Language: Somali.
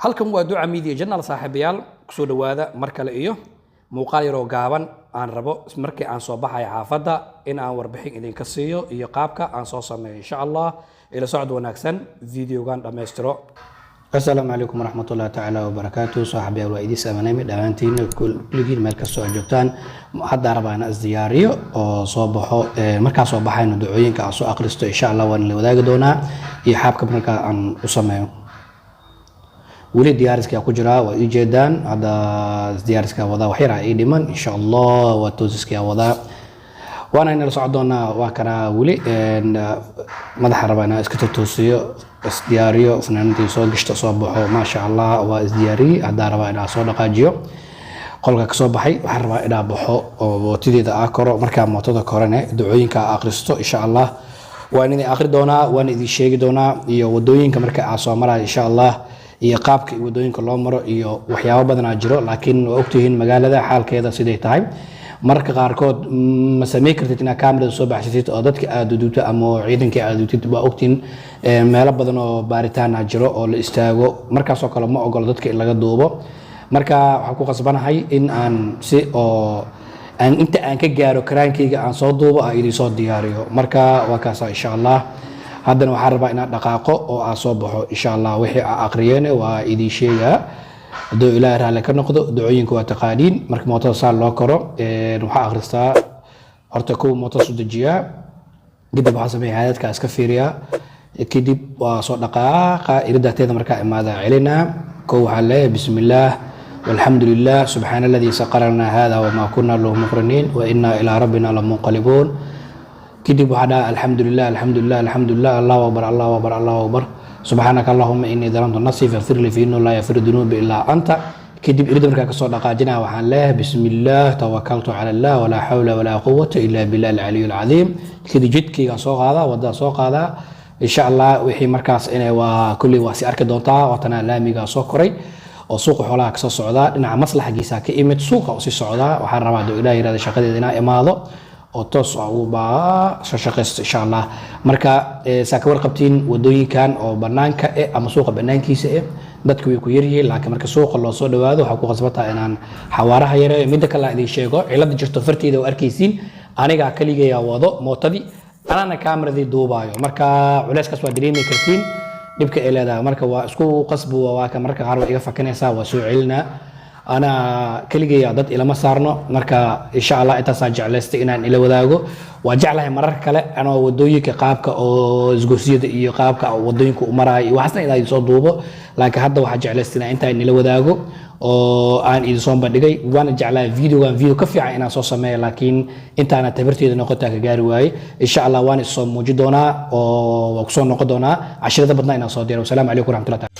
Halkan waa Duca Media Channel. Saaxiibayaal, kusoo dhawaada mar kale iyo muuqaal yaroo gaaban aan rabo markii aan soo baxayo xaafadda in aan warbixin idinka siiyo iyo qaabka aan soo sameeyo, insha Allah. Ila socod wanaagsan, videogan dhammaystiro. Asalaamu calaykum waraxmatullahi tacaala wabarakaatu. Saaxiibayaal, waa idiin samanaymi dhammaantiin kulligiin meel kastoo aad joogtaan. Hadda rabaa inaan isdiyaariyo oo soo baxo. Markaa soo baxayno, ducooyinka aan soo akhristo, insha Allah, waan la wadaagi doonaa iyo xaabka markaa aan u sameeyo. Weli diyaariska ku jiraa, waa ii jeedaan. Hadda diyaariska wadaa, wax yaraa ii dhiman, insha Allah. Waa toosiska wadaa, waana inala socon doonaa. Waa kanaa weli madaxa rabaa inaan iska totoosiyo, isdiyaariyo, fanaanadii soo gashto, soo baxo. Maasha Allah, waa isdiyaariyey. Haddaa rabaa inaan soo dhaqaajiyo. Qolka kasoo baxay, waxaan rabaa inaan baxo oo mootadeeda aa koro. Markaa mootada korane, ducooyinka aa akhristo, insha Allah, waan idin akhri doonaa, waan idin sheegi doonaa iyo wadooyinka marka aa soo marayo, insha Allah, iyo qaabka wadooyinka loo maro iyo waxyaabo badanaa jiro. Laakiin waa ogtihiin magaalada xaalkeeda siday tahay. Mararka qaarkood ma samayn kartid inaad kamerada soo baxsatid oo dadka aad duubto ama ciidanka aad duubtid. Waa ogtihiin, meelo badan oo baaritaana jiro oo la istaago. Markaasoo kale ma ogolo dadka in laga duubo. Marka waxaan ku qasbanahay in aan si oo aan inta aan ka gaaro karaankayga aan soo duubo, aan idin soo diyaariyo. Marka waa kaasa, insha Allah. Haddana waxaan rabaa inaan dhaqaaqo oo aan soo baxo, insha Allah. Wixii aan aqriyeen waa idin sheegaa, hadduu Ilaahay raalli ka noqdo. Ducooyinka waa taqaaniin. Marka mootada saa loo koro, waxaa akhristaa horta kow mootada soo dejiyaa. Kadib waxaa sameeya haadadka iska fiiriyaa. Kadib waa soo dhaqaaqa iridateeda. Markaa imaada, celinaa. Kow waxaa leeyahay: "Bismillaah walxamdu lilah, subxaana aladii saqara lana hada wamaa kuna lahu muqriniin wa inaa ilaa rabbina lamunqalibuun." Kadib waxaa dhaha: "Alxamdu lilah, alxamdu lilah, alxamdu lilah, allahu akbar, allahu akbar, allahu akbar, subxaanaka allahuma inii dalamtu nafsii faghfir lii fa innahu laa yaghfiru dunuuba ilaa anta." Kadib irida markaa kasoo dhaqaajinaya, waxaan leeyahay: "Bismillaah, tawakaltu cala Allah, walaa xawla walaa quwata ila billah alcaliyu alcadiim." Kadib jidkaygaan soo qaadaa, wadada soo qaadaa, insha Allah. Wixii markaas inay waa kulley waa si arki doontaa. Waatanaa laamigaa soo koray oo suuqa xoolaha kasoo socdaa, dhinaca maslaxagiisa ka imid, suuqa u sii socdaa. Waxaan rabaa, hadduu Ilaah yirahdo, shaqadeeda inaa imaado oo toos ugu baa soo shaqaysto, insha Allah. Marka saa ka warqabtiin, wadooyinkan oo banaanka eh ama suuqa banaankiisa eh, dadku way ku yaryihiin. Laakiin marka suuqa loo soo dhawaado, waxaa ku qasbataa inaan xawaaraha yareeyo. Midda kale aan idin sheego, cilada jirto farteyda oo arkaysiin, anigaa kaligeeyaa wado mootadii, anaana kaameradii duubaayo. Marka culeyskaas waa dareemi kartiin dhibka ay leedahay. Marka waa isku qasbi. Waa ka mararka qaar waa iga fakanaysaa, waa soo celinaa. Anaa keligaya, dad ilama saarno. Marka insha Allah, intaasaa jeclaystay inaan ila wadaago. Waa jeclahay marar kale anoo wadooyinka qaabka oo isgoosiyada iyo qaabka wadooyinka u maraayo iyo waxaasna inaan soo duubo. Laakiin hadda waxaa jeclaystay inaan intaan ila wadaago oo aan idin soo bandhigay. Waana jeclahay videogan video ka fiican inaan soo sameeyo, laakiin intaana tabarteeda noqotaa ka gaari waaye. Insha Allah, waan is soo muuji doonaa oo waa kusoo noqon doonaa cashirada badnaa inaan soo diro. Wasalaamu calaykum waraxmatullahi.